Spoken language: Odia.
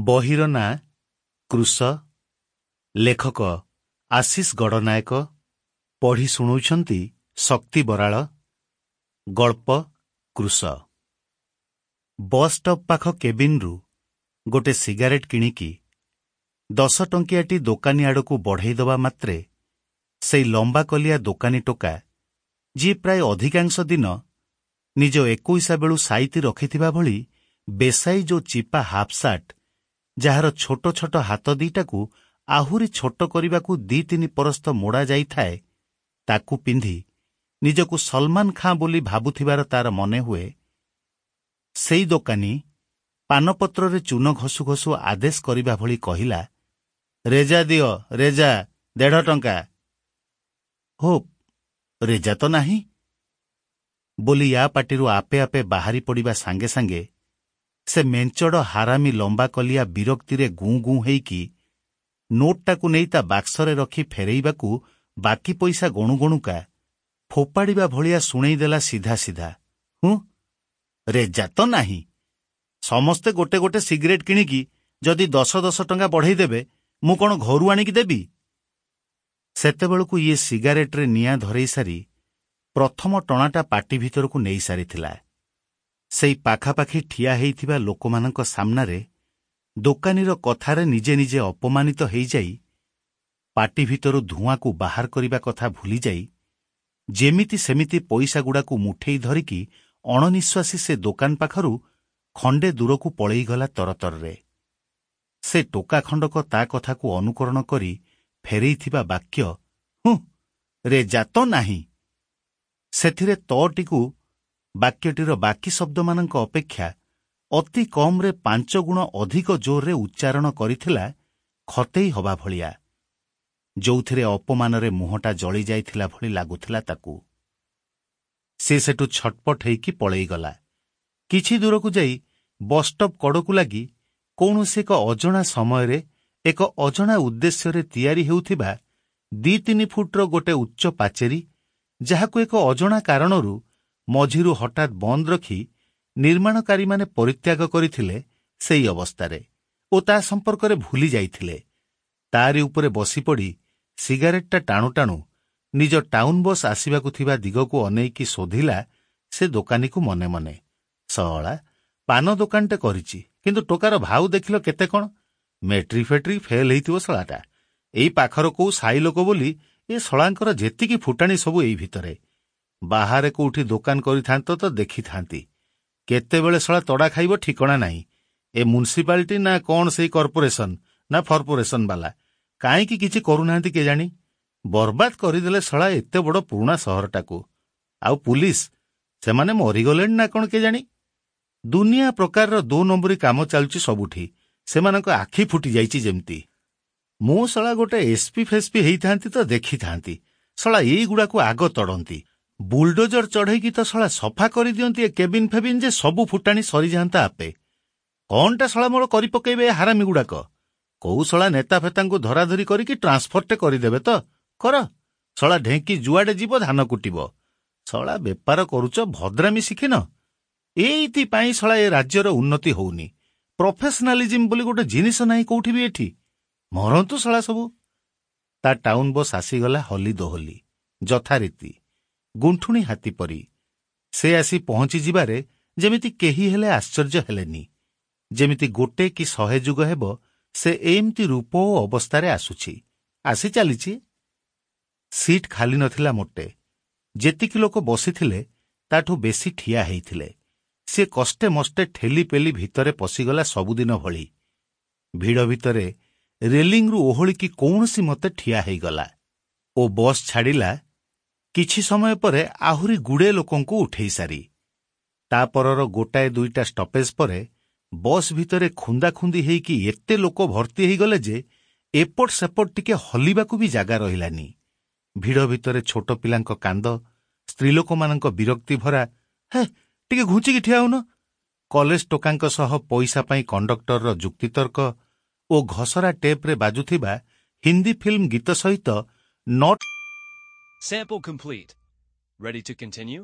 ବହିର ନାଁ କୃଷ, ଲେଖକ ଆଶିଷ ଗଡ଼ନାୟକ, ପଢ଼ି ଶୁଣଉଛନ୍ତି ଶକ୍ତି ବରାଳ। ଗଳ୍ପ କୃଷ। ବସ୍ ଷ୍ଟପ୍ ପାଖ କେବିନ୍ରୁ ଗୋଟେ ସିଗାରେଟ୍ କିଣିକି 10 ଟଙ୍କିଆଟି ଦୋକାନୀ ଆଡ଼କୁ ବଢ଼େଇ ଦେବା ମାତ୍ରେ ସେଇ ଲମ୍ବା କଲିଆ ଦୋକାନୀ ଟୋକା, ଯିଏ ପ୍ରାୟ ଅଧିକାଂଶ ଦିନ ନିଜ ଏକୋଇଶା ବେଳୁ ସାଇତି ରଖିଥିବା ଭଳି ବେସାଇ ଯୋଉ ଚିପା ହାଫ୍ ସାର୍ଟ, ଯାହାର ଛୋଟ ଛୋଟ ହାତ ଦିଟାକୁ ଆହୁରି ଛୋଟ କରିବାକୁ ଦି ତିନି ପରସ୍ତ ମୋଡ଼ା ଯାଇଥାଏ, ତାକୁ ପିନ୍ଧି ନିଜକୁ ସଲମାନ ଖାଁ ବୋଲି ଭାବୁଥିବାର ତାର ମନେହୁଏ, ସେଇ ଦୋକାନୀ ପାନପତ୍ରରେ ଚୂନ ଘଷୁ ଘଷୁ ଆଦେଶ କରିବା ଭଳି କହିଲା, "ରେଜା ଦିଅ, ରେଜା, 1.5 ଟଙ୍କା।" "ହୋ, ରେଜା ତ ନାହିଁ" ବୋଲି ୟା ପାଟିରୁ ଆପେ ଆପେ ବାହାରି ପଡ଼ିବା ସାଙ୍ଗେ ସାଙ୍ଗେ ସେ ମେଞ୍ଚଡ଼ ହାରାମି ଲମ୍ବା କଲିଆ ବିରକ୍ତିରେ ଗୁଁ ଗୁଁ ହେଇକି ନୋଟ୍ଟାକୁ ନେଇ ତା ବାକ୍ସରେ ରଖି ଫେରେଇବାକୁ ବାକି ପଇସା ଗଣୁ ଗଣୁକା ଫୋପାଡ଼ିବା ଭଳିଆ ଶୁଣେଇଦେଲା ସିଧା ସିଧା, "ହୁଁ, ରେଜା ତ ନାହିଁ। ସମସ୍ତେ ଗୋଟେ ଗୋଟେ ସିଗାରେଟ୍ କିଣିକି ଯଦି 10 10 ଟଙ୍କା ବଢ଼େଇଦେବେ, ମୁଁ କ'ଣ ଘରୁ ଆଣିକି ଦେବି?" ସେତେବେଳକୁ ଇଏ ସିଗାରେଟ୍ରେ ନିଆଁ ଧରେଇ ସାରି ପ୍ରଥମ ଟଣାଟା ପାଟି ଭିତରକୁ ନେଇସାରିଥିଲା। ସେଇ ପାଖାପାଖି ଠିଆ ହେଇଥିବା ଲୋକମାନଙ୍କ ସାମ୍ନାରେ ଦୋକାନୀର କଥାରେ ନିଜେ ନିଜେ ଅପମାନିତ ହେଇଯାଇ ପାଟି ଭିତରୁ ଧୂଆଁକୁ ବାହାର କରିବା କଥା ଭୁଲିଯାଇ ଯେମିତି ସେମିତି ପଇସାଗୁଡ଼ାକୁ ମୁଠେଇ ଧରିକି ଅଣନିଶ୍ୱାସୀ ସେ ଦୋକାନ ପାଖରୁ ଖଣ୍ଡେ ଦୂରକୁ ପଳେଇଗଲା ତରତରରେ। ସେ ଟୋକା ଖଣ୍ଡକ ତା କଥାକୁ ଅନୁକରଣ କରି ଫେରେଇଥିବା ବାକ୍ୟ "ହୁଁ, ରେଜା ତ ନାହିଁ", ସେଥିରେ ତଟିକୁ ବାକ୍ୟଟିର ବାକି ଶବ୍ଦମାନଙ୍କ ଅପେକ୍ଷା ଅତି କମ୍ରେ 5 ଗୁଣ ଅଧିକ ଜୋରରେ ଉଚ୍ଚାରଣ କରିଥିଲା ଖତେଇ ହବା ଭଳିଆ, ଯୋଉଥିରେ ଅପମାନରେ ମୁହଁଟା ଜଳି ଯାଇଥିଲା ଭଳି ଲାଗୁଥିଲା ତାକୁ। ସେ ସେଠୁ ଛଟପଟ ହେଇକି ପଳେଇଗଲା। କିଛି ଦୂରକୁ ଯାଇ ବସ୍ଷ୍ଟପ୍ କଡ଼କୁ ଲାଗି କୌଣସି ଏକ ଅଜଣା ସମୟରେ ଏକ ଅଜଣା ଉଦ୍ଦେଶ୍ୟରେ ତିଆରି ହେଉଥିବା 2-3 ଫୁଟର ଗୋଟେ ଉଚ୍ଚ ପାଚେରୀ, ଯାହାକୁ ଏକ ଅଜଣା କାରଣରୁ ମଝିରୁ ହଠାତ୍ ବନ୍ଦ ରଖି ନିର୍ମାଣକାରୀମାନେ ପରିତ୍ୟାଗ କରିଥିଲେ ସେଇ ଅବସ୍ଥାରେ ଓ ତା ସମ୍ପର୍କରେ ଭୁଲି ଯାଇଥିଲେ, ତାରି ଉପରେ ବସିପଡ଼ି ସିଗାରେଟ୍ଟା ଟାଣୁ ଟାଣୁ ନିଜ ଟାଉନ୍ ବସ୍ ଆସିବାକୁ ଥିବା ଦିଗକୁ ଅନେଇକି ଶୋଧିଲା ସେ ଦୋକାନୀକୁ ମନେ ମନେ, "ଶଳା ପାନ ଦୋକାନଟେ କରିଛି, କିନ୍ତୁ ଟୋକାର ଭାଉ ଦେଖିଲ କେତେ କ'ଣ! ମେଟ୍ରିକ୍ ଫେଟ୍ରିକ୍ ଫେଲ୍ ହେଇଥିବ ଶଳାଟା। ଏଇ ପାଖର କୋଉ ସାଇ ଲୋକ ବୋଲି ଏ ଶଳାଙ୍କର ଯେତିକି ଫୁଟାଣି ସବୁ ଏଇ ଭିତରେ। ବାହାରେ କୋଉଠି ଦୋକାନ କରିଥାନ୍ତ ତ ଦେଖିଥାନ୍ତି। କେତେବେଳେ ଶଳା ତଡ଼ା ଖାଇବ ଠିକଣା ନାହିଁ। ଏ ମ୍ୟୁନିସିପାଲିଟି ନା କ'ଣ ସେଇ କର୍ପୋରେସନ ନା ଫର୍ପୋରେସନ ବାଲା କାହିଁକି କିଛି କରୁନାହାନ୍ତି କେଜାଣି? ବର୍ବାଦ କରିଦେଲେ ଶଳା ଏତେ ବଡ଼ ପୁରୁଣା ସହରଟାକୁ। ଆଉ ପୁଲିସ, ସେମାନେ ମରିଗଲେଣି ନା କ'ଣ କେଜାଣି? ଦୁନିଆ ପ୍ରକାରର ଦୋ ନମ୍ବରୀ କାମ ଚାଲୁଛି ସବୁଠି, ସେମାନଙ୍କ ଆଖି ଫୁଟି ଯାଇଛି ଯେମିତି। ମୁଁ ଶଳା ଗୋଟେ ଏସ୍ପି ଫେସ୍ପି ହେଇଥାନ୍ତି ତ ଦେଖିଥାନ୍ତି, ଶଳା ଏଇଗୁଡ଼ାକୁ ଆଗ ତଡ଼ନ୍ତି। ବୁଲଡୋଜର ଚଢ଼େଇକି ତ ଶଳା ସଫା କରିଦିଅନ୍ତି ଏ କେବିନ୍ ଫେବିନ୍ ଯେ ସବୁ ଫୁଟାଣି ସରିଯାଆନ୍ତା ଆପେ। କ'ଣଟା ଶଳା ମୋର କରି ପକେଇବେ ଏ ହାରାମିଗୁଡ଼ାକ? କୋଉ ଶଳା ନେତା ଫେତାଙ୍କୁ ଧରାଧରି କରିକି ଟ୍ରାନ୍ସଫରଟେ କରିଦେବେ ତ କର। ଶଳା ଢେଙ୍କି ଯୁଆଡ଼େ ଯିବ ଧାନ କୁଟିବ। ଶଳା ବେପାର କରୁଛ, ଭଦ୍ରାମି ଶିଖିନ। ଏଇଥିପାଇଁ ଶଳା ଏ ରାଜ୍ୟର ଉନ୍ନତି ହଉନି। ପ୍ରଫେସନାଲିଜିମ୍ ବୋଲି ଗୋଟେ ଜିନିଷ ନାହିଁ କୋଉଠି ବି ଏଠି। ମରନ୍ତୁ ଶଳା ସବୁ।" ତା ଟାଉନ୍ ବସ୍ ଆସିଗଲା ହଲି ଦୋହଲି ଯଥାରୀତି ଗୁଣ୍ଠୁଣି ହାତୀ ପରି। ସେ ଆସି ପହଞ୍ଚିଯିବାରେ ଯେମିତି କେହି ହେଲେ ଆଶ୍ଚର୍ଯ୍ୟ ହେଲେନି, ଯେମିତି ଗୋଟେ କି 100 ଯୁଗ ହେବ ସେ ଏମିତି ରୂପ ଓ ଅବସ୍ଥାରେ ଆସୁଛି, ଆସି ଚାଲିଛି। ସିଟ୍ ଖାଲି ନଥିଲା ମୋଟେ। ଯେତିକି ଲୋକ ବସିଥିଲେ ତାଠୁ ବେଶୀ ଠିଆ ହେଇଥିଲେ। ସେ କଷ୍ଟେ ମଷ୍ଟେ ଠେଲି ପେଲି ଭିତରେ ପଶିଗଲା ସବୁଦିନ ଭଳି। ଭିଡ଼ ଭିତରେ ରେଲିଂରୁ ଓହଳିକି କୌଣସି ମତେ ଠିଆ ହେଇଗଲା ଓ ବସ୍ ଛାଡ଼ିଲା କିଛି ସମୟ ପରେ ଆହୁରି ଗୁଡ଼େ ଲୋକଙ୍କୁ ଉଠେଇ ସାରି। ତା ପରର ଗୋଟାଏ ଦୁଇଟା ଷ୍ଟପେଜ୍ ପରେ ବସ୍ ଭିତରେ ଖୁନ୍ଦାଖୁନ୍ଦି ହେଇକି ଏତେ ଲୋକ ଭର୍ତ୍ତି ହେଇଗଲେ ଯେ ଏପଟ ସେପଟ ଟିକେ ହଲିବାକୁ ବି ଜାଗା ରହିଲାନି। ଭିଡ଼ ଭିତରେ ଛୋଟ ପିଲାଙ୍କ କାନ୍ଦ, ସ୍ତ୍ରୀଲୋକମାନଙ୍କ ବିରକ୍ତି ଭରା "ହେ, ଟିକେ ଘୁଞ୍ଚିକି ଠିଆ ହଉନ", କଲେଜ ଟୋକାଙ୍କ ସହ ପଇସା ପାଇଁ କଣ୍ଡକ୍ଟରର ଯୁକ୍ତିତର୍କ ଓ ଘସରା ଟେପ୍ରେ ବାଜୁଥିବା ହିନ୍ଦୀ ଫିଲ୍ମ ଗୀତ ସହିତ Sample complete. Ready to continue?